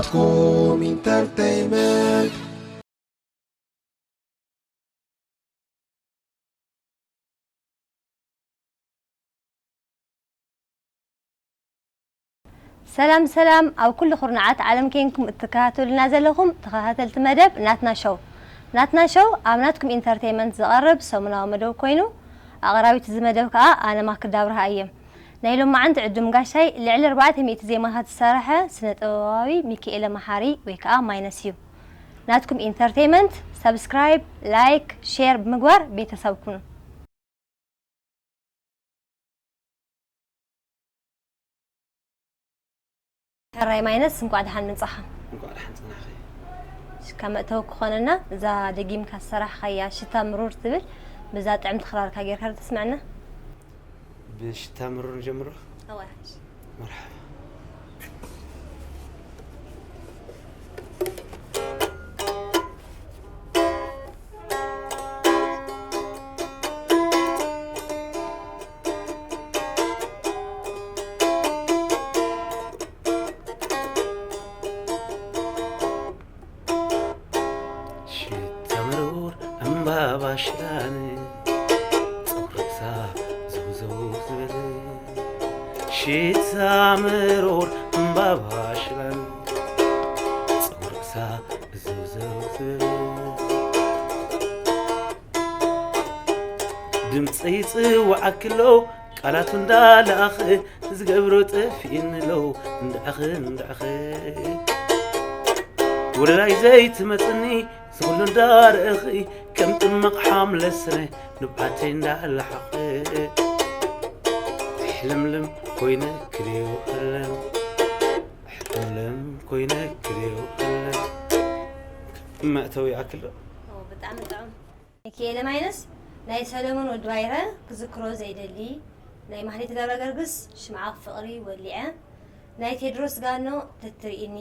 Kom Entertainment. ሰላም ሰላም፣ ኣብ ኩሉ ኩርናዓት ዓለም ኬንኩም እትከታተሉና ዘለኹም ተኸታተልቲ መደብ ናትና ሾው። ናትና ሾው ኣብ ናትኩም ኢንተርቴይመንት ዝቐርብ ሰሙናዊ መደብ ኮይኑ፣ ኣቕራቢት እዚ መደብ ከኣ ኣነ ማክዳ ኣብርሃ እየ። ናይ ሎማዓንቲ ዕዱም ጋሻይ ልዕሊ ኣርባዕተ ሚእቲ ዜማታት ዝሰረሐ ስነ ጥበባዊ ሚኪኤለ መሓሪ ወይ ከኣ ማይነስ እዩ። ናትኩም ኢንተርቴይመንት ሰብስክራይብ፣ ላይክ፣ ሼር ብምግባር ቤተሰብ ኩኑ። ሕራይ ማይነስ፣ እንኳዕ ደሓን መጻኻ። እንኳዕ ደሓን ጸናሕኺ። ከም መእተዊ ክኾነና፣ እዛ ደጊምካ ዝሰራሕካያ ሽታ ምሩር ትብል፣ ብዛ ጥዕምቲ ክራርካ ጌርካ ዶ ተስምዐና? ብሽታ ምሩር ንጀምሮ። እወ፣ ሓሽ። መርሓባ። ሽታ ምሩር ዕምባባ ሽላን ጸጉሪ ርእሳ ዘውዘው ዝበለ። ሽታ ምሩር ዕምባባ ሽላን ጸጉሪ ርእሳ ዘውዘው ዝበለ። ድምፂ ይፅዋዓኪ ኣሎ ቃላቱ እንዳለኣኸ፣ ዝገብሮ ጠፊእኒ ኣሎ እንዳዕኸ እንዳዕኸ። ወለላይ ዘይትመፅኒ ዝኹሉ እንዳረእኺ፣ ከም ጥመቕ ሓምለ ስረ ንብዓተይ እንዳለሓኸ። ሕልምልም ኮይነ ክሪኦ ከለና፣ ሕልምልም ኮይነ ክሪኦ ከለና። መእተዊ ይኣክል ዶ? ኦ፣ ብጣዕሚ ጥዑም። ሚኪኤለ ማይነስ፣ ናይ ሰለሙን ወዲ ባይረ ክዝክሮ ዘይደሊ፣ ናይ ማህሌት ገብረገርግስ ሽምዓ ፍቕሪ ወሊዐ፣ ናይ ቴድሮስ ጋኖ ተትርኢኒ፣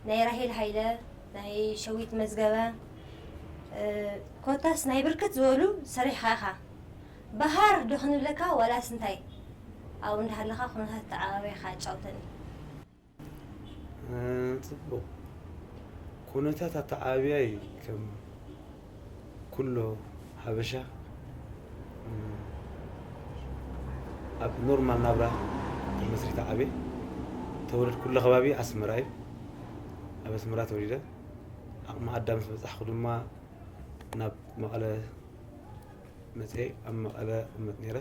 ናይ ራሄል ሃይለ፣ ናይ ሸዊት መዝገበ፣ እ፣ ኮታስ ናይ ብርክት ዝበሉ ሰሪሕኻ ኢኻ። በሃር ዶ ክንብለካ ዋላስ እንታይ? ኣብኡ እንዳሃለኻ ኩነታት ኣተዓባብያኻ ኣጫውተኒ። ጽቡቕ። ኩነታት ኣተዓባብያይ ከም ኩሉ ሓበሻ፣ እ፣ ኣብ ኖርማል ናብራ ተመስሪተ ዓብየ። ተወለድኩሉ ከባቢ ኣስመራ እዩ። ኣብ ኣስመራ ተወሊደ። ዓቕሚ ኣዳም ምስ በጻሕኩ ድማ ናብ መቐለ መጽየ ኣብ መቐለ እቕመጥ ነይረ።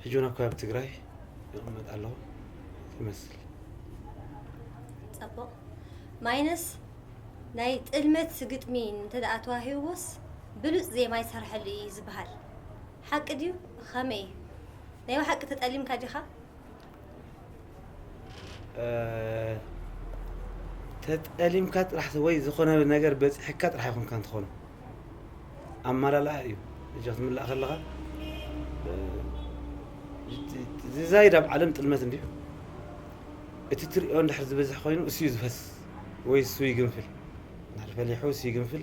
ሕጂ እውን ኣብ ከባቢ ትግራይ ይቕመጥ ኣለኹ ይመስል። ጽቡቕ። ማይነስ፣ ናይ ጥልመት ግጥሚ እንተ ደኣ ተዋሂብዎስ ብሉጽ ዜማ ይሰርሐሉ እዩ ዝበሃል። ሓቂ ድዩ? ኸመይ እዩ? ናይ ብሓቂ ተጠሊምካ ዲኻ? እ፣ ተጠሊምካ ጥራሕ ወይ ዝኾነ ነገር በፂሕካ ጥራሕ ኣይኮንካን ትኾኖ። ኣማላልኣ እዩ። ሕጂ ክትምላእ ከለኻ፣ እ፣ ዝዛይድ ኣብ ዓለም ጥልመት እንድዩ። እቲ ትሪኦ እንድሕር ዝበዝሕ ኮይኑ እሱ እዩ ዝፈስ ወይ እሱ ይግንፍል። እንድሕር ፈሊሑ እሱ ይግንፍል፣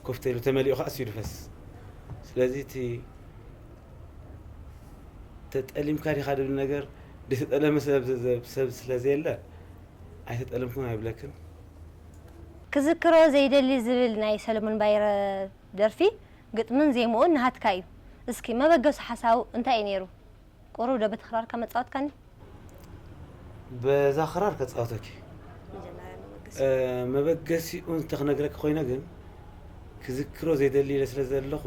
ኮፍ ተይሉ ተመሊኡ ከዓ እሱ እዩ ዝፈስ። ስለዚ እቲ ተጠሊምካ ዲኻ ዝብል ነገር፣ ዘይተጠለመ ሰብ፣ ሰብ፣ ሰብ ስለ ዘየለ ኣይተጠለምኩን ኣይብለክን። ክዝክሮ ዘይደሊ ዝብል ናይ ሰለሙን ባይረ ደርፊ ግጥምን ዜምኡን ናሃትካ እዩ። እስኪ መበገሱ ሓሳቡ እንታይ እዩ ነይሩ? ቁሩብ ዶ በቲ ክራርካ መጻወትካኒ? በዛ ክራር ከጻወተኪ። መጀመርያ መበገሱ። እ፣ መበገሲኡ እንተክነግረኪ ኮይነ ግን፣ ክዝክሮ ዘይደሊ ኢለ ስለ ዘለኹ፣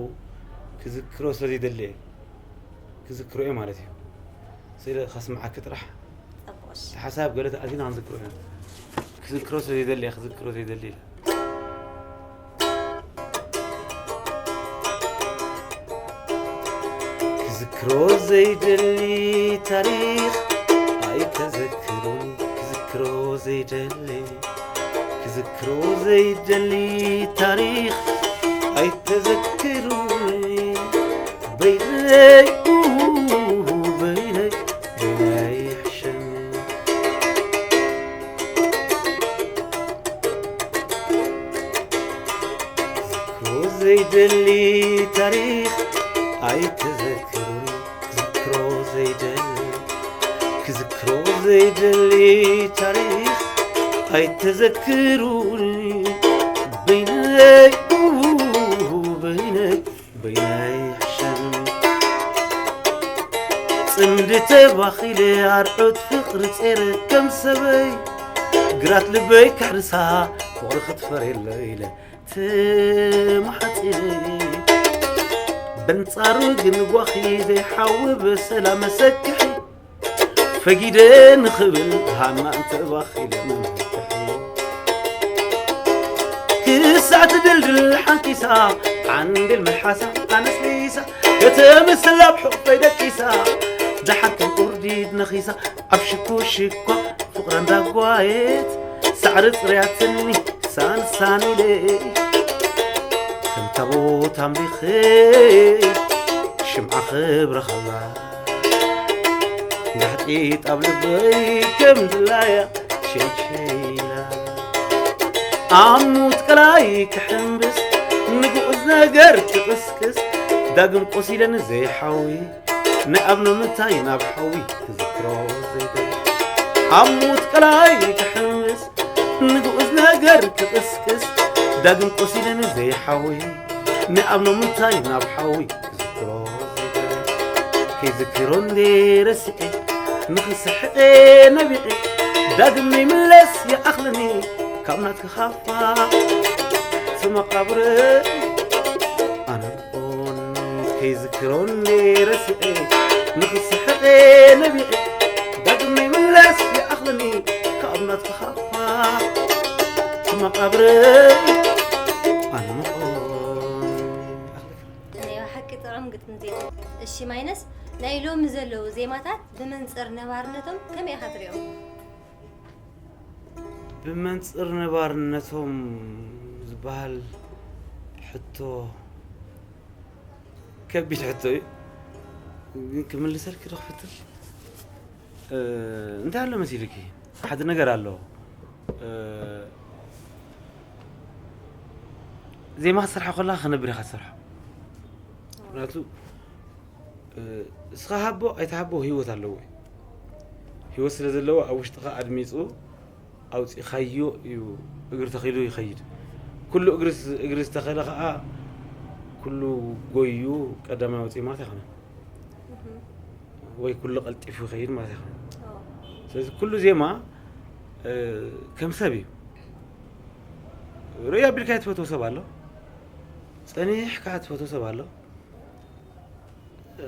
ክዝክሮ ስለ ዘይደሊ እየ። ክዝክሮ እየ ማለት እዩ። ስለ ከስምዓኪ ጥራሕ። ጽቡቕ፣ እሺ። እቲ ሓሳብ ገለ ተኣዚና ክንዝክሮ ኢና። ክዝክሮ ስለ ዘይደሊ እየ፣ ክዝክሮ ዘይደሊ ኢለ። ክዝክሮ ዘይደሊ ታሪኽ ኣይተዘክሩኒ፣ ክዝክሮ ዘይደሊ፣ ክዝክሮ ዘይደሊ ታሪኽ ኣይተዘክሩኒ። በይነይ፣ በይነይ፣ በይነይ ይሕሸኒ። ክዝክሮ ዘይደሊ ታሪኽ ኣይተዘክሩኒ፣ ክዝክሮ ዘይደሊ፣ ክዝክሮ ዘይደሊ ታሪኽ ኣይተዘክሩኒ በይነይ በይነይ በይነይ ሕሸኒ ጽምዲ ተባኺለ ኣርዑት ፍቕሪ ጼረ ከም ሰበይ ግራት ልበይ ክሕርሳ ፍቕሪ ክትፈርየለ ኢለ ተማሕጺነ በንጻሩ ግን ጓኺ ዘይሓዊ ብሰላ መሰክሒ ፈጊደ ንኽብል ሃና እንተባኺለ መመክሒ ክሳዕ ትድልድል ሓንኪሳ ዓንድል መልሓሳ ኣነስሊሳ ከተምስል ኣብ ሕቑፈይ ደቂሳ ደሓር ከም ቁርዲድ ነኺሳ ኣብ ሽኮ ሽኳ ፍቕራ እንዳጓየት ሳዕሪ ጽርያትኒ ሳንሳን ኢለ ከም ታቦት ኣምሊኸ ሽምዓ ክብረኸላ እንዳሕጢጥ ኣብ ልበይ ከም ድላያ ሸይሸይላ ኣብ ሙት ቀላይ ክሕምብስ ንግኡዝ ነገር ክቕስቅስ ዳግም ቆሲለ ንዘይሓዊ ንኣብኖ ምንታይ ናብ ሓዊ ክዝክሮ ዘይደሊ ኣብ ሙት ቀላይ ክሕምብስ ንግኡዝ ነገር ክቕስቅስ ዳግም ቆሲለ ንዘይሓዊ ንኣብኖ ምንታይ ናብ ሓዊ ክዝክሮ ዘይደሊ ከይዝክሮ እንዴ ረሲዐ ንኽስሕቐ ነቢዐ ዳግም ይምለስ ይኣኽለኒ ካብ ናትካ ካፋ እቲ መቓብረ ኣነ ኦን ከይዝክሮ እንዴ ረሲዐ ንኽስሕቐ ነቢዐ ዳግም ይምለስ ይኣኽለኒ ካብ ናትካ ካፋ እቲ መቓብረ ኣነ ኦን ናይ ሓቂ ጥዑም ግጥሚ ዜማ። እሺ ማይነስ፣ ናይ ሎሚ ዘለዉ ዜማታት ብመንጽር ነባርነቶም ከመይ ኢኻ ትሪኦም? ብመንጽር ነባርነቶም ዝበሃል ሕቶ ከቢድ ሕቶ እዩ። ግን ክምልሰልኪ ዶ ክፍትን? እ፣ እንታይ ኣሎ መሲልኪ? ሓደ ነገር ኣሎ። እ፣ ዜማ ክትሰርሖ ከለኻ ክነብር ኢኻ ትሰርሖ። ምኽንያቱ፣ እ፣ እስኻ ሃቦ ኣይትሃቦ ህይወት ኣለዎ እዩ። ህይወት ስለ ዘለዎ ኣብ ውሽጥኻ ኣድሚጹ ኣውጺእኻዮ እዩ እግሪ ተኺሉ ይኸይድ። ኩሉ እግሪ ስ-፣ እግሪ ዝተኸለ ኸኣ ኩሉ ጎዩ ቀዳማይ ወጺኡ ማለት ኣይኮነን። እህ። ወይ ኩሉ ቀልጢፉ ይኸይድ ማለት ኣይኮነን። ኦ። ስለዚ ኩሉ ዜማ፣ እ፣ ከም ሰብ እዩ። ርእዮ ኣቢልካ ትፈትዎ ሰብ ኣሎ። ጸኒሕካ ትፈትዎ ሰብ ኣሎ። እ፣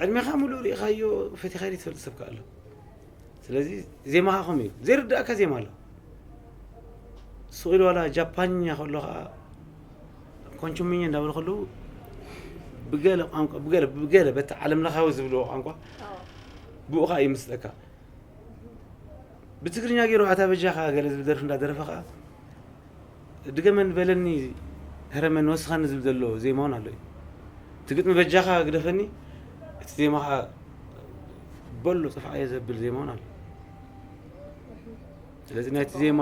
ዕድሜኻ ሙሉእ ርኢኻዮ ፈቲኻዮ ትፈልጥ ሰብ ከኣ ኣሎ። ስለዚ ዜማ ኸኣ ከምኡ እዩ። ዘይርድኣካ ዜማ ኣሎ። ሱቕ ኢሉ ዋላ ጃፓንኛ ከሎ ኸኣ ኮንቹሚኘ እንዳበሉ ከለዉ ብገለ ቋንቋ፣ ብገለ፣ ብገለ በቲ ዓለምለኻዊ ዝብልዎ ቋንቋ ኣዎ። ብኡ ኸኣ ይምስጠካ። ብትግርኛ ገይሩ ኣታ በጃኻ ገለ ዝብል ደርፊ እንዳደረፈ ኸኣ ድገመን በለኒ ህረመን ወስኸኒ ዝብል ዘሎ ዜማ እውን ኣሎ እዩ። እቲ ግጥሚ በጃኻ ግደፈኒ፣ እቲ ዜማ ኸዓ በሎ ጥፍኣዮ ዘብል ዜማ እውን ኣሎ። ስለዚ ናይቲ ዜማ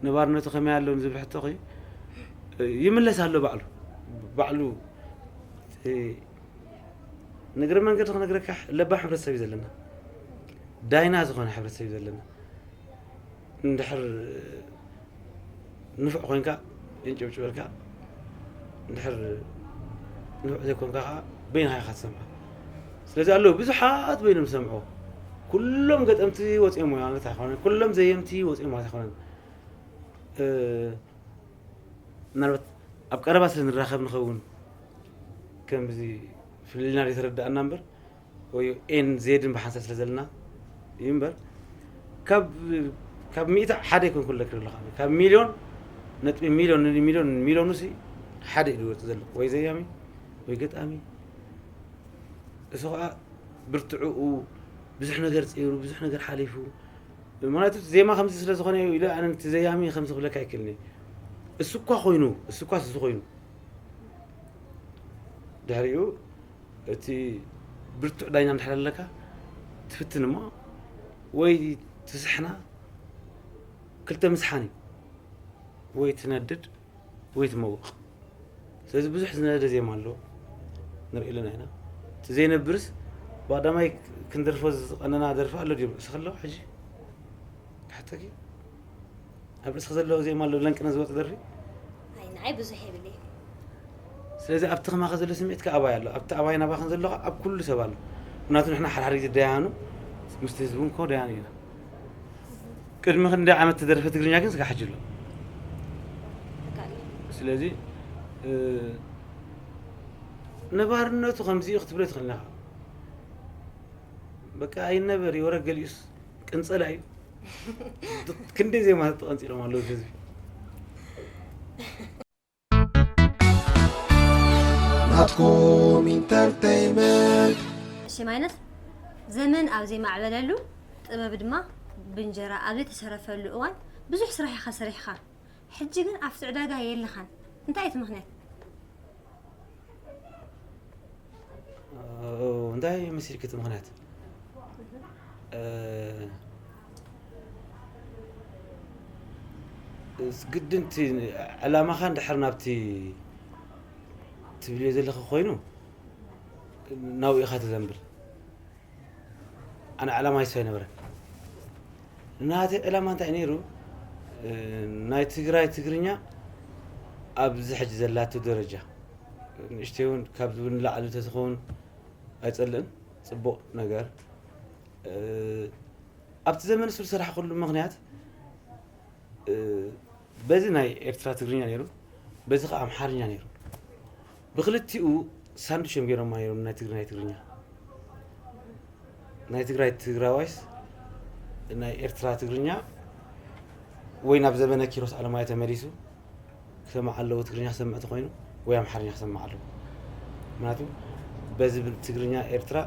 ነባርነቱ ከመይ ኣሎ ንዝብል ሕቶ ኸ ይምለስ ኣሎ ባዕሉ። ባዕሉ እቲ ንእግረ መንገዲ ክነግረካ ለባም ሕብረተሰብ እዩ ዘለና። ዳይና ዝኾነ ሕብረተሰብ እዩ ዘለና። እንድሕር ንፉዕ ኮይንካ ይንጭብጭበልካ፣ እንድሕር ንፉዕ ዘይኮንካ ከዓ በይንኻ ኢኻ ትሰምዖ። ስለዚ ኣለዉ ብዙሓት በይኖም ዝሰምዑ። ኩሎም ገጠምቲ ወፂኦም ማለት ኣይኮነን፣ ኩሎም ዘየምቲ ወፂኦም ማለት ኣይኮነን። እ፣ ምናልባት ኣብ ቀረባ ስለ ንራኸብ ንኸውን ከምዚ ፍልልይና ዘይተረዳእና እምበር፣ ወይ ኤን ዜድን ብሓንሳብ ስለ ዘለና እዩ እምበር፣ ካብ፣ ካብ ሚእቲ ሓደ ኣይኮንኩን ለክር ኣለኹ። ካብ ሚልዮን ነጥቢ ሚልዮን ንሚልዮን ሚልዮን ውሲ ሓደ እዩ ዝወጽእ ዘሎ። ወይ ዘያሚ፣ ወይ ገጣሚ። እሱ ኸዓ ብርትዕኡ ብዙሕ ነገር ጸይሩ፣ ብዙሕ ነገር ሓሊፉ። ምኽንያቱ ዜማ ከምዚ ስለ ዝኾነ እዩ ኢለ ኣነ ነቲ ዘያሚ ከምዚ ክብለካ ኣይክእልን እየ። እሱ እኳ ኮይኑ፣ እሱ እኳ እሱ ኮይኑ። ድሕሪኡ እቲ ብርቱዕ ዳይና እንድሕር ኣለካ፣ ትፍትን እሞ ወይ ትስሕና፣ ክልተ ምስሓን እዩ። ወይ ትነድድ ወይ ትመውቕ። ስለዚ ብዙሕ ዝነደደ ዜማ ኣሎ፣ ንርኢ ኣለና ኢና። እቲ ዘይነብርስ ብቐዳማይ ክንደርፎ ዝቐነና ደርፊ ኣሎ ድዩ ርእስኺ ኣለዋ ሕጂ? ክሓተኪ? ኣብ ርእስኺ ዘሎ ዜማ ኣሎ ለንቅነ ዝወፅ ደርፊ። ኣይ ንዓይ ብዙሕ የብለይ። ስለዚ ኣብቲ ከማኸ ዘሎ ስምዒት ከ ኣባይ ኣሎ፣ ኣብቲ ኣባይ ናባኸን ዘሎ ከ ኣብ ኩሉ ሰብ ኣሎ። ምክንያቱ ንሕና ሓድሓደ ግዜ ደያኑ ምስቲ ህዝቢ እውን ኮ ደያኑ ኢና። ቅድሚ ክንደይ ዓመት ተደርፈ ትግርኛ ግን ስጋ ሕጂ ኣሎ። ተካለ ስለዚ እ፣ ነባርነቱ ከምዚ እዩ ክትብሎ ትኽእል ኢኻ። በቃ ኣይነበር እዩ ወረ ገሊኡስ ቅንጸላ እዩ። ክንደይ ዜማ ተቐንጺሎም ኣለዉ ህዝቢ። ናትኩም ኢንተርተይመንት እሺ ማይነት ዘመን ኣብ ዘይማዕበለሉ ጥበብ ድማ ብእንጀራ ኣብ ዘይተሰረፈሉ እዋን ብዙሕ ስራሕ ኢኻ ሰሪሕኻ። ሕጂ ግን ኣብቲ ዕዳጋ የለኻን። እንታይ እቲ ምኽንያት? ኦ፣ እንታይ መሲልኪ እቲ ምኽንያት? እ፣ እስ ግድን እቲ ዕላማኻ እንድሕር ናብቲ ትብልዮ ዘለኺ ኮይኑ ናብኡ ኢኻ ትዘንብል። ኣነ ዕላማ ይስፋ ኣይነበረን። ናተይ ዕላማ እንታይ ነይሩ? እ፣ ናይ ትግራይ ትግርኛ ኣብዚ ሕጂ ዘላቶ ደረጃ ንእሽተይ እውን ካብዚ እውን ንላዕሊ እንተዝኸውን ኣይጸልእን። ጽቡቕ ነገር እ፣ ኣብቲ ዘመን እሱ ዝሰራሕኩሉ ምኽንያት እ፣ በዚ ናይ ኤርትራ ትግርኛ ነይሩ፣ በዚ ከዓ ኣምሓርኛ ነይሩ። ብክልቲኡ ሳንዱሽ እዮም ገይሮማ ነይሮም ናይ ትግርኛ ትግርኛ ናይ ትግራይ ትግራዋይስ ናይ ኤርትራ ትግርኛ ወይ ናብ ዘበነ ኪሮስ ኣለማዮ ተመሊሱ ክሰማዕ ኣለዎ። ትግርኛ ክሰምዕ ተኮይኑ ወይ ኣምሓርኛ ክሰምዕ ኣለዎ። ምክንያቱ በዚ ትግርኛ ኤርትራ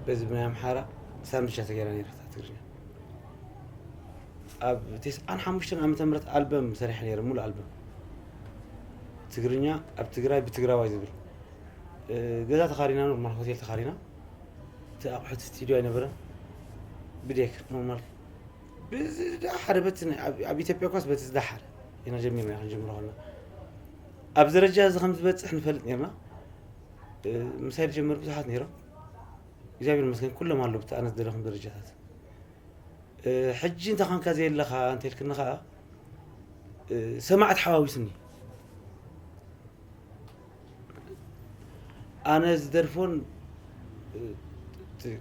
በዚ ብናይ ኣምሓራ ሳንዱሻ ተገይራ ነይራ ትግርኛ። ኣብ ተስዓን ሓሙሽተን ዓመተ ምህረት ኣልበም ሰሪሐ ነይረ፣ ሙሉ ኣልበም ትግርኛ ኣብ ትግራይ ብትግራዋይ ዝብል። እ፣ ገዛ ተኻሪና፣ ኖርማል ሆቴል ተኻሪና። እቲ ኣቑሑት ስቱዲዮ ኣይነበረን። ብዴክ ኖርማል ብዝዳሓረ በቲ ናይ-፣ ኣብ፣ ኣብ ኢትዮጵያ ኳስ በቲ ዝዳሓረ ኢና ጀሚርና፣ ክንጀምሮ ከለና ኣብ ደረጃ እዚ ከም ዝበፅሕ ንፈልጥ ነርና። እ፣ ምሳይ ዝጀመሩ ብዙሓት ነይሮም። እግዚኣብሔር ይመስገን ኩሎም ኣለዉ ብቲ ኣነ ዝደለኹም ደረጃታት። እ፣ ሕጂ እንተ ኾንካ ዘየለኻ እንተ ኢልክኒ ኸዓ እ፣ ሰማዕት ሓዋዊስኒ። ኣነ ዝደርፎን እ፣ ት-፣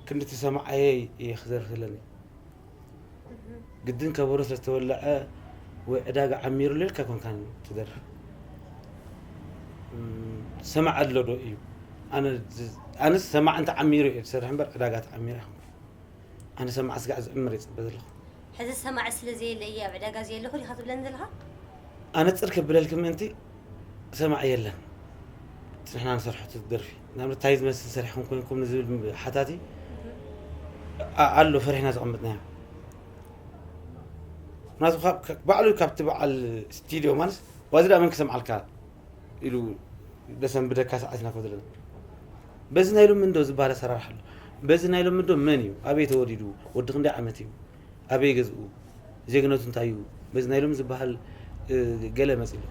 ክንዲ ተሰማዓየይ እየ ክደርፍ ዘለኒ። ግድን ከበሮ ስለ ዝተወለዐ ወይ ዕዳጋ ዓሚሩሉ ኢልካ ኮንካን ትደርፍ። እም፣ ሰማዕ ኣሎ ዶ እዩ? ኣነ ዝ-፣ ኣነስ ሰማዕ እንተ ዓሚሩ እየ ዝሰርሕ እምበር ዕዳጋ ተዓሚሩ ኣይኮንኩን። ኣነ ሰማዕ ስጋዕ ዝዕምር እየ ዝፅበ ዘለኹ። ሕዚ ሰማዕ ስለ ዘየለ እየ ኣብ ዕዳጋ ዘየለኹ ዲኻ ትብለኒ ዘለኻ? ኣነፅር ከብለልኪ ምእንቲ ሰማዕ የለን። እቲ ንሕና ንሰርሖ እቲ ደርፊ ንኣብነት እንታይ ዝመስል ሰሪሕኩም ኮይንኩም ንዝብል ሓታቲ ኣ-፣ ኣሎ ፈሪሕና ዘቐመጥናዮ። ምክንያቱ ካብ፣ ካብ፣ ባዕሉ ካብቲ በዓል ስቱዲዮ ማለት ዋዚ ደኣ መን ክሰምዓልካ ኢሉ ደሰንብደካ ሰዓት ኢና ኮ ዘለና። በዚ ናይ ሎሚ እንዶ ዝበሃል ኣሰራርሓ ኣሎ። በዚ ናይ ሎሚ እንዶ መን እዩ? ኣበይ ተወሊዱ? ወዲ ክንደይ ዓመት እዩ? ኣበይ ገዝኡ? ዜግነቱ እንታይ እዩ? በዚ ናይ ሎሚ ዝበሃል እ፣ ገለ መፂ ኣሎ።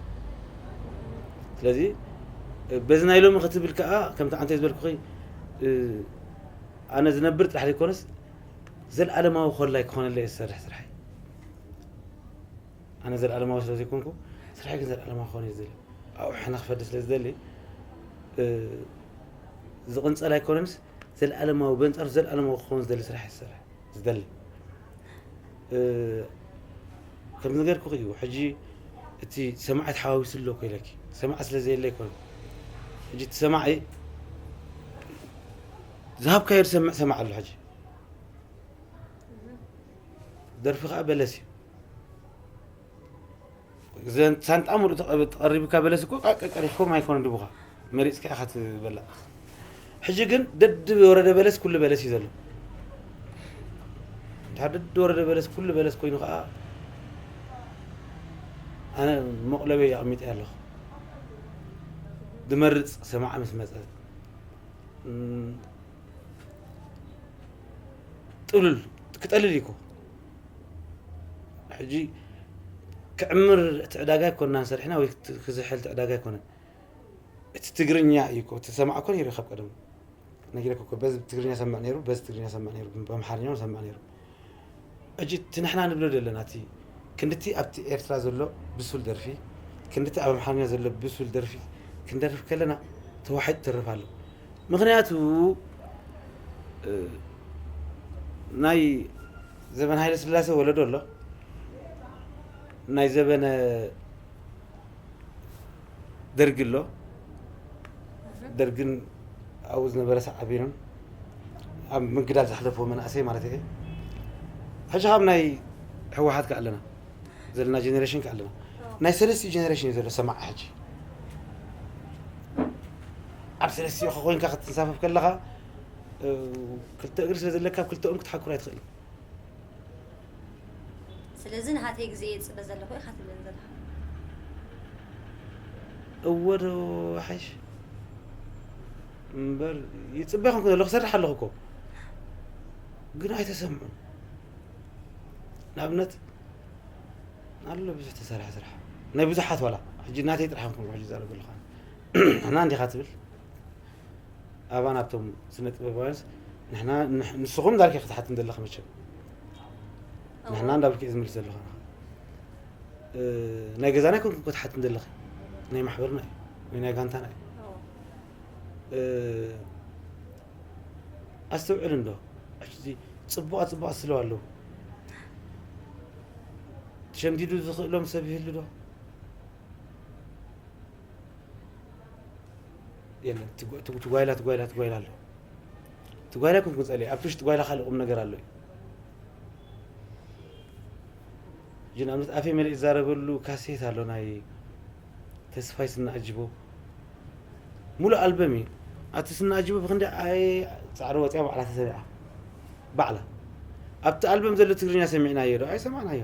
ስለዚ እ፣ በዚ ናይ ሎሚ ክትብል ከዓ ከምቲ ዓንተ ዝበልኩኺ እ፣ ኣነ ዝነብር ጥራሕ ዘይኮነስ ዘለኣለማዊ ኮላይ ክኾነለይ እየ ዝሰርሕ ስራሕ። ኣነ ዘለኣለማዊ ስለ ዘይኮንኩ ስራሕ ግን ዘለኣለማዊ ክኾን እየ ዝደሊ። ኣብኡ ሕነ ክፈዲ ስለ ዝደሊ እ፣ ዝቕንፀል ኣይኮነንስ ዘለኣለማዊ በንፃር ዘለኣለማዊ ክኸውን ዝደሊ ስራሕ እየ ዝሰርሕ። ዝደሊ እ፣ ከም ዝነገርኩኺ እዩ። ሕጂ እቲ ሰማዒ ተሓዋዊሱ ኣሎ እኮ ኢለኪ። ሰማዒ ስለ ዘየለ ኣይኮነን። ሕጂ እቲ ሰማዒ ዝሃብካዮ ዝሰምዕ ሰማዕ ኣሎ። ሕጂ ደርፊ ከዓ በለስ እዩ። ዘን-፣ ሳንጣ ሙሉእ ተቐ-፣ ተቐሪብካ በለስ እኮ ቃ-፣ ቀ-፣ ቀሪፍኩም ኣይኮነን ድቡኻ። መሪፅካ ኢኻ ትበልዕ። ሕጂ ግን ደድ ወረደ በለስ ኩሉ በለስ እዩ ዘሎ። እንድሕር ደድ ወረደ በለስ ኩሉ በለስ ኮይኑ ከዓ ኣነ መቑለበይ ኣቕሚጠ ኣለኹ። ዝመርፅ ሰማዒ ምስ መፀ እም፣ ጥሉል ክጠልል እዩ እኮ። ሕጂ ክዕምር እቲ ዕዳጋ ኣይኮንናን ሰሪሕና ወይ ክት-፣ ክዝሕል እቲ ዕዳጋ ኣይኮነን። እቲ ትግርኛ እዩ እኮ፣ እቲ ሰማዕ እኮ ነይሩ ካብ ቀደም። ነጊረካ እኮ፣ በዚ ትግርኛ ሰምዕ ነይሩ፣ በዚ ትግርኛ ሰምዕ ነይሩ፣ ብኣምሓርኛ እውን ሰምዕ ነይሩ። ሕጂ እቲ ንሕና ንብሎ ዘለና፣ እቲ ክንድቲ ኣብቲ ኤርትራ ዘሎ ብሱል ደርፊ፣ ክንድቲ ኣብ ኣምሓርኛ ዘሎ ብሱል ደርፊ ክንደርፍ ከለና ተዋሒጡ ይተርፍ ኣሎ። ምኽንያቱ፣ እ፣ ናይ ዘበን ሃይለ ስላሴ ወለዶ ኣሎ፣ ናይ ዘበነ ደርጊ ኣሎ። ደርግን ኣብኡ ዝነበረ ሰዓቢኑን ኣብ ምግዳል ዘሕለፍዎ መናእሰይ ማለት እየ። ሕጂ ካብ ናይ ህወሓት ከ ኣለና፣ ዘለና ጀኔሬሽን ከ ኣለና። ናይ ሰለስቲኡ ጀኔሬሽን እዩ ዘሎ ሰማዕ። ሕጂ ኣብ ሰለስቲኡ ኮይንካ ክትንሳፈፍ ከለኻ፣ እ፣ ክልተ እግሪ ስለ ዘለካ ኣብ ክልተኦም ክትሓኩር ኣይትኽእልን። ስለዚ ንሃተይ ግዜ እየ ዝፅበ ዘለኹ ኢኻ ትብለኒ ዘለኻ። እወ ዶ ሓይሽ እምበር፣ ይፅበ ይኾንኩ ዘለኹ፣ ሰርሕ ኣለኹ እኮ፣ ግን ኣይተሰምዑን። ንኣብነት ኣሎ ብዙሕ ተሰርሐ ስራሕ ናይ ብዙሓት፣ ዋላ ሕጂ ናተይ ጥራሕ ይኹን ሕጂ ዘረብ ኣለኻ ንሕና እንዲኻ ትብል ኣባና ኣብቶም ስነ ጥበባውያንስ ንሕና ንሕ- ንስኹም ዳርኪ ክትሓትን ዘለኺ መቸም ንሕና እንዳብልኪ ዝምልስ ዘለኹ። እ፣ ናይ ገዛና ይኮንኩም ክትሓትን ዘለኺ፣ ናይ ማሕበርና እዩ ወይ ናይ ጋንታና እዩ። እ፣ ኣስተውዕል እንዶ ሕጂ ጽቡቓት ጽቡቓት ስለው ኣለዉ። ትሸምዲዱ ዝኽእሎም ሰብ ይህሉ ዶ? የለን። ትጓ- ትጉ- ትጓይላ ትጓይላ ትጓይላ ኣሎ። ትጓይላ ኩንኩም ጸልየ ኣብቲ ውሽጢ ጓይላ ካልእ ቁም ነገር ኣሎ እዩ። ግን ኣብነት ኣፌ መሊእ ዝዛረበሉ ካሴት ኣሎ ናይ ተስፋይ ስናኣጅቦ ሙሉእ ኣልበም እዩ። ኣቲ ስናኣጅቦ ብክንዲ ኣይ ጻዕሪ ወጽያ ባዕላ ተሰሚዓ ባዕላ ኣብቲ ኣልበም ዘሎ ትግርኛ ሰሚዕናዮ ዶ ኣይሰማዕናዮ።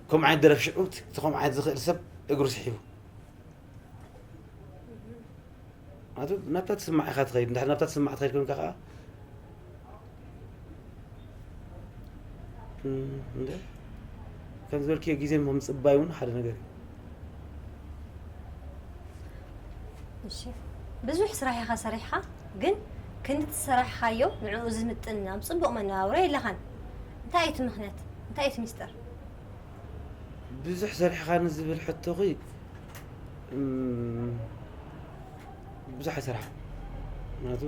ከምኡ ዓይነት ደረፍ ሽዑ እቲ ከምኡ ዓይነት ዝኽእል ሰብ እግሩ ስሒቡ ኣቱ ናብታ ትስማዕ ኢኻ ትኸይድ። እንድሕር ናብታ ትስማዕ ትኸይድ ኮንካ ከዓ እም፣ እንደ ከም ዝበልክዮ ግዜ ምፅባይ እውን ሓደ ነገር እዩ። እሺ፣ ብዙሕ ስራሕ ኢኻ ሰሪሕኻ፣ ግን ክንዲ ትሰራሕኻዮ ንዕኡ ዝምጥን ኣብ ፅቡቕ መነባብሮ የለኻን። እንታይ እዩ እቲ ምኽንያት? እንታይ እዩ እቲ ሚስጥር? ብዙሕ ሰሪሕኻ ንዝብል ሕቶኺ እም፣ ብዙሕ ኣይሰርሓ ምክንያቱ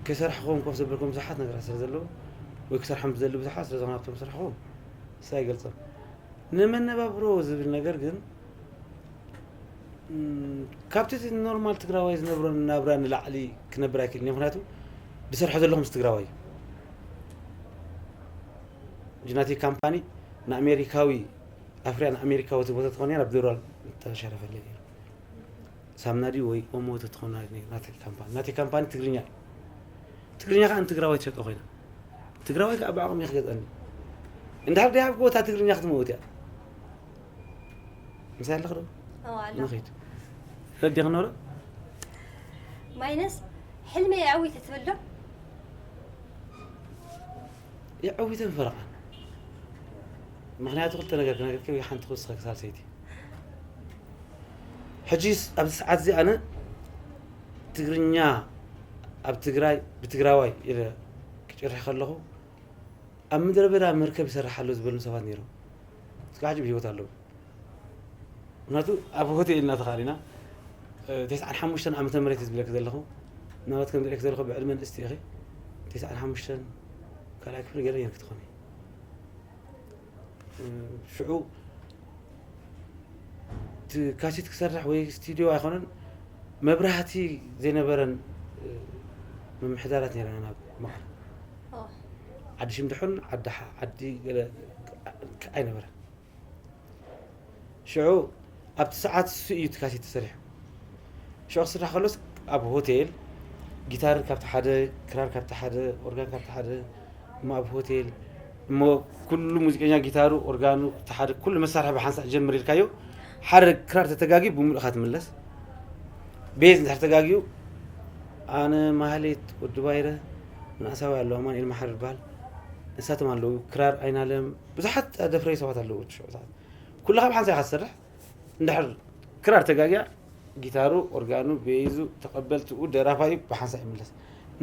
ከይሰርሕኹም ኮፍ ዘበልኩም ብዙሓት ነገራት ስለ ዘለዉ ወይ ክሰርሖም ዝደሊ ብዙሓት ስለ ዝኾነ ኣብቶም ዝሰርሕኹም እሳ ኣይገልፀም። ንመነባብሮ ዝብል ነገር ግን እም፣ ካብቲ እቲ ኖርማል ትግራዋይ ዝነብሮ ናብራ ንላዕሊ ክነብር ኣይክእልን እየ። ምክንያቱ ዝሰርሖ ዘለኹ ምስ ትግራዋይ እዩ። ሕጂ ናተይ ካምፓኒ ንኣሜሪካዊ ኣፍርያ ንኣሜሪካዊ እቲ ቦታ ተኾነ ናብ ዶላር ተሸረፈልኒ ነይሩ። ሳምና ድዩ ወይ ኦሞ ተትኾና ናተይ ካምፓኒ ናተይ ካምፓኒ ትግርኛ እዩ። ትግርኛ ከዓ ንትግራዋይ ትሸጦ ኮይና ትግራዋይ ከዓ ብዓቕሚ ክገዝኣኒ እንድሕር ደይ ሃብክዎ እታ ትግርኛ ክትመውት እያ። ምሳይ ኣለኽ ዶ? ኣዎ ኣሎ። ንኸይድ ረዲ ክንብሎ ማይነስ ሕልመይ የዕዊተ ትብል ዶ? የዕዊተን ፈረቓን ምክንያቱ ክልተ ነገር ክነገርኪ ወይ ሓንቲ ክውስኸ ክሳልሰይቲ ሕጂ ኣብዚ ሰዓት እዚ ኣነ ትግርኛ ኣብ ትግራይ ብትግራዋይ ኢለ ክጭርሕ ከለኹ ኣብ ምድረ በዳ መርከብ ይሰርሕ ኣሎ ዝበሉን ሰባት ነይሮም እስካ ሕጂ ብሂወት ኣለዉ ምክንያቱ ኣብ ሆቴል ኢና ተኻሊና ተስዓን ሓሙሽተን ዓመተ ምህረት እዩ ዝብለክ ዘለኹ ናባት ከም ዝሪእክ ዘለኹ ብዕድመ ንእስቲ ኢኺ ተስዓን ሓሙሽተን ካልኣይ ክፍሊ ገለ ነርክ ትኾኒ ሽዑ እቲ ካሴት ክሰርሕ ወይ ስቱዲዮ ኣይኮነን መብራህቲ ዘይነበረን ምምሕዳራት ነይረና ናብ መቐለ ዓዲ ሽምድሑን ዓዲ ገለ ኣይነበረን ሽዑ ኣብቲ ሰዓት እሱ እዩ እቲ ካሴት ተሰሪሑ ሽዑ ክስራሕ ከሎስ ኣብ ሆቴል ጊታር ካብቲ ሓደ ክራር ካብቲ ሓደ ኦርጋን ካብቲ ሓደ እሞ ኣብ ሆቴል እሞ ኩሉ ሙዚቀኛ ጊታሩ ኦርጋኑ እቲ ሓደ ኩሉ መሳርሒ ብሓንሳእ ጀምር ኢልካዮ ሓደ ክራር ተተጋጊ ብምሉእካ ትምለስ ቤዝ እንድሕር ተጋጊዩ ኣነ ማህሌት ወዲ ባይረ ምንኣሳዊ ኣለዉ ኣማኑኤል መሓሪ ይበሃል ንሳቶም ኣለዉ ክራር ኣይናለም ብዙሓት ደፍረዩ ሰባት ኣለዉ ሽዑ ሰዓት ኩልኻ ብሓንሳእ ኢኻ ትሰርሕ እንድሕር ክራር ተጋጊያ ጊታሩ ኦርጋኑ ቤዙ ተቐበልትኡ ደራፋዩ ብሓንሳእ ይምለስ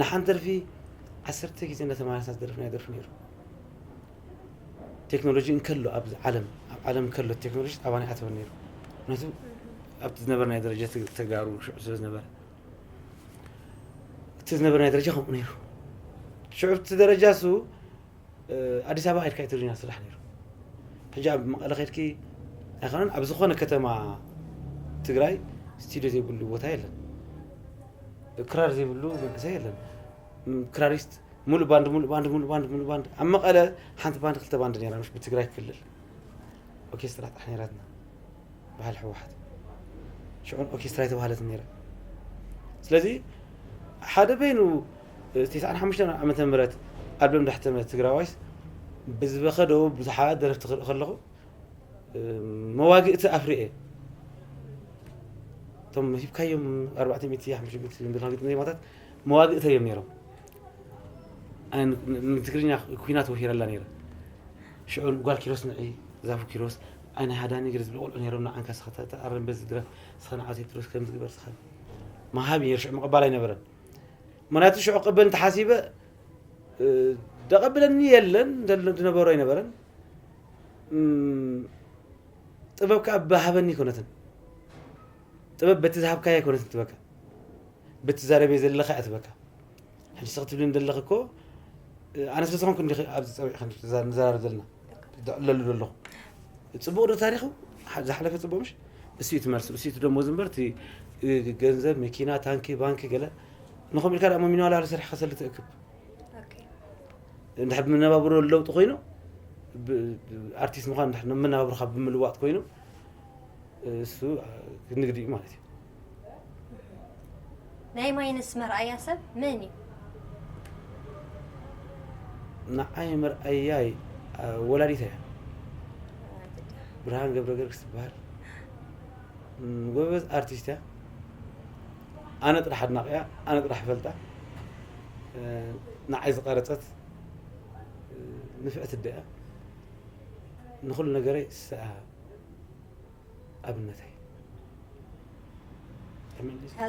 ንሓንቲ ደርፊ ዓሰርተ ግዜ እንዳተመላለስና ዝደርፍናዮ ደርፊ ነይሩ ቴክኖሎጂ እንከሎ ኣብዚ ዓለም ኣብ ዓለም እንከሎ ቴክኖሎጂ ኣባና ኣይኣተወን ነይሩ። ምክንያቱ ኣብቲ ዝነበረ ናይ ደረጃ ተጋሩ ሽዑ ስለ ዝነበረ እቲ ዝነበረ ናይ ደረጃ ከምኡ ነይሩ። ሽዑ እቲ ደረጃ እሱ ኣዲስ ኣበባ ከድካ እዩ ትግርኛ ስራሕ ነይሩ። ሕጂ ኣብ መቐለ ከድኪ ኣይኮነን ኣብ ዝኾነ ከተማ ትግራይ ስቱዲዮ ዘይብሉ ቦታ የለን። ክራር ዘይብሉ መንእሰይ የለን። ክራሪስት ሙሉእ ባንድ ሙሉእ ባንድ ሙሉእ ባንድ ሙሉእ ባንድ ኣብ መቐለ ሓንቲ ባንድ ክልተ ባንድ ነይራ፣ ምሽ ብትግራይ ክልል ኦርኬስትራ ጥራሕ ነይራትና። በዓል ህወሓት ሽዑን ኦርኬስትራ የተባህለት ነይራ። ስለዚ ሓደ በይኑ ተስዓን ሓሙሽተን ዓመተ ምህረት ኣልበም ዳሕተመ ትግራዋይስ ብዝበኸደው ብዙሓት ደረፍቲ ክርኢ ከለኹ መዋግእቲ ኣፍሪኤ። እቶም ሂብካዮም ኣርባዕተ ሚእቲ ሓሙሽተ ሚእቲ ዝብል ዜማታት መዋግእቲ እዮም ነይሮም። ንትግርኛ ኩናት ወሂረላ ነይረ። ሽዑ ጓል ኪሮስ ንዒ ዛፉ ኪሮስ ኣይነ ሃዳኒ ገለ ዝብሉ ቆልዑ ነይሮም። ንዓንካ ስኻ ተኣረም በዚ ድረፍ ስኻ ንዓው ቴድሮስ ከም ዝግበር ስኻ መሃብ ነይሩ። ሽዑ ምቕባል ኣይነበረን። ምክንያቱ ሽዑ ቅበል እንተሓሲበ ደቐብለኒ የለን ዝነበሮ ኣይነበረን። ጥበብ ከዓ ብሃበኒ ኣይኮነትን። ጥበብ በቲ ዝሃብካያ ኣይኮነትን ትበካ፣ በቲ ዛረበ ዘለኻ እያ ትበካ። ሕጂ ስኽ ትብልን ዘለኽ እኮ ኣነ ስለ ዝኾንኩ እንዲ ኣብዚ ፀዊዕ ንዘራረብ ዘለና ለሉ ዘለኹ። ፅቡቕ ዶ ታሪኹ? ዝሓለፈ ፅቡቕ ምሽ እሱ እዩ ትመልሱ እሱ እዩ ደሞዝ እምበር እቲ ገንዘብ መኪና ታንኪ ባንኪ ገለ ንኸም ኢልካ ደሞ ሚኒዋላ ሰሪሕካ ሰልቲ እክብ እንድሕር ብመነባብሮ ለውጢ ኮይኑ ኣርቲስት ምዃን መነባብሮካ ብምልዋጥ ኮይኑ እሱ ንግዲ እዩ ማለት እዩ። ናይ ማይነስ መርኣያ ሰብ መን እዩ? ንዓይ መርኣያይ ወላዲት እያ። ብርሃን ገብረ ገርግስ ትበሃል። ጎበዝ ኣርቲስት እያ። ኣነ ጥራሕ ኣድናቕ እያ። ኣነ ጥራሕ ፈልጣ። ንዓይ ዝቐረፀት ንፍዕቲ ኣደ እያ። ንኹሉ ነገረይ እሳ ኣብነተይ።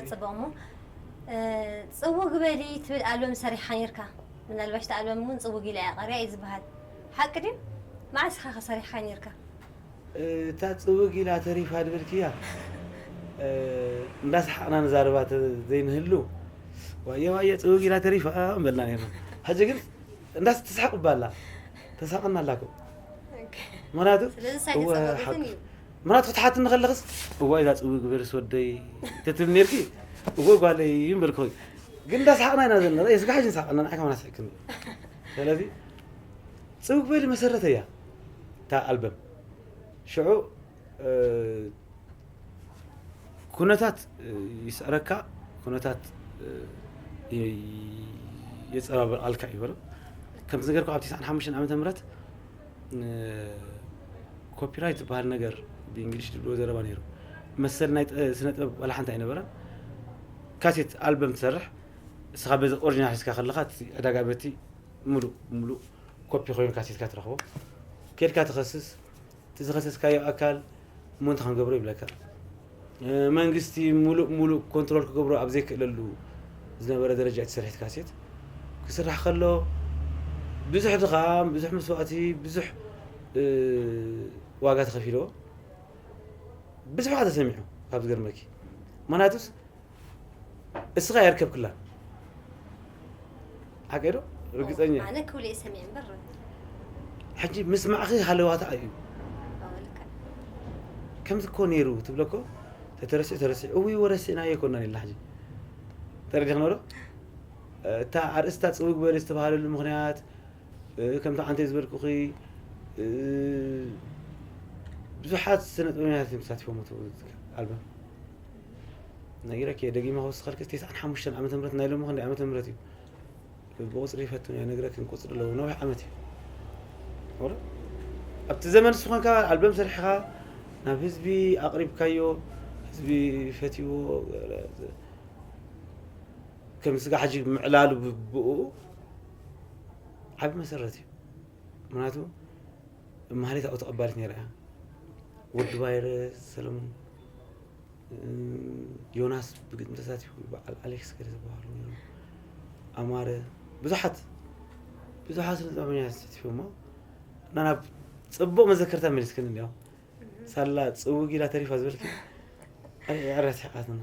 ጽቡቕ እሞ ጽውግ በሊ ትብል ኣልበም ሰሪሕኻ ነርካ። ምናልባሽ እታ ኣልበም እውን ጽውግ ኢላ እያ ቀርያ እዩ ዝበሃል። ሓቂ ድዩ? መዓስ ኢኻ ከ ሰሪሕኻ ነርካ? እታ ጽውግ ኢላ ተሪፋ ድበልክያ እንዳሰሓቕና ንዛረባ ዘይንህሉ ዋየ ዋየ ጽውግ ኢላ ተሪፋ በልና ነርና። ሕጂ ግን እንዳስ ትስሕቕ ባላ ተሳቕና ኣላኩም ምክንያቱ ምክንያቱ ክትሓትኒ ከለኽስ እዋ ኢዛ ፅውግ በልስ ወደይ ተትብል ነርኪ እወ ጓለይ ይምበልክ ግን እንዳሰሓቕና ኢና ዘለና ስጋ ሕጂ ንሳቕና ንዓካ ማናስሕክን ስለዚ ፅውግ በሊ መሰረተ እያ እታ ኣልበም ሽዑ ኩነታት ይስዕረካ ኩነታት የፀባበልቃልካ እዩ በሎ ከምቲ ነገርኩ ኣብ ትስዓን ሓሙሽተን ዓመተ ምህረት ኮፒራይት ዝበሃል ነገር ብእንግሊሽ ዝብልዎ ዘረባ ነይሩ መሰል ናይ ስነ ጥበብ ዋላ ሓንቲ ኣይነበረን ካሴት ኣልበም ትሰርሕ እስኻ በዚ ኦሪጂናል ሒዝካ ከለኻ ዕዳጋ በቲ ሙሉእ ሙሉእ ኮፒ ኮይኑ ካሴትካ ትረኽቦ ኬድካ ትኸስስ እቲ ዝኸሰስካዮ ኣካል እሞ እንታይ ክንገብሮ ይብለካ መንግስቲ ሙሉእ ሙሉእ ኮንትሮል ክገብሮ ኣብ ዘይክእለሉ ዝነበረ ደረጃ እቲ ስርሒት ካሴት ክስራሕ ከሎ ብዙሕ ድኻም ብዙሕ መስዋእቲ ብዙሕ ዋጋ ተኸፊልዎ ብዙሕ ዋጋ ተሰሚዑ ካብ ዝገርመኪ ምክንያቱስ እስኻ የርከብክላ ሓቂ ዶ ርግፀኛ ኣነ ክብሉ እየ ሰሚዐ እምበር ሕጂ ምስማዕኺ ሃለዋታ እዩ ከምዚ እኮ ነይሩ ትብለኮ ተተረሲዑ ተረሲዑ እውይ ወረሲዕናዮ ይኮናን ኢልና ሕጂ ተረዲኽኖ ዶ እታ ኣርእስታ ፅውግ በሊ ዝተባሃለሉ ምክንያት ከምቲ ዓንተ ዝበልኩኺ ብዙሓት ስነ ጥበበኛታት እዮም ተሳቲፎም ኣልበም ነጊረኪ እየ ደጊመ ክወስኸልኪ ተስዓን ሓሙሽተን ዓመተ ምህረት ናይ ሎሚ ክንደይ ዓመተ ምህረት እዩ ብቁፅሪ ይፈትኑ እየ ነግረክን ቁፅሪ ኣለዎ ነዊሕ ዓመት እዩ ኣብቲ ዘመን ንስኾንካ ኣልበም ሰሪሕኻ ናብ ህዝቢ ኣቕሪብካዮ ህዝቢ ፈትዎ ከም ስጋ ሕጂ ምዕላሉ ብኡ ዓብ መሰረት እዩ ምክንያቱ ማህሌት ኣብኡ ተቐባሊት ነይራ እያ ወዲ ቫይረስ ሰለሙን ዮናስ ብግጥሚ ተሳቲፉ በዓል ኣሌክስ ገለ ዝበሃሉ ነይሮም ኣማረ ብዙሓት ብዙሓት ንጥበበኛ ተሳቲፎሞ እና ናብ ጽቡቕ መዘከርታ መሊስክን እንዲያው። ሳላ ጽውግ ኢላ ተሪፋ ዝበልኪ። ኣረ፣ ኣረ፣ ስሕቓትና።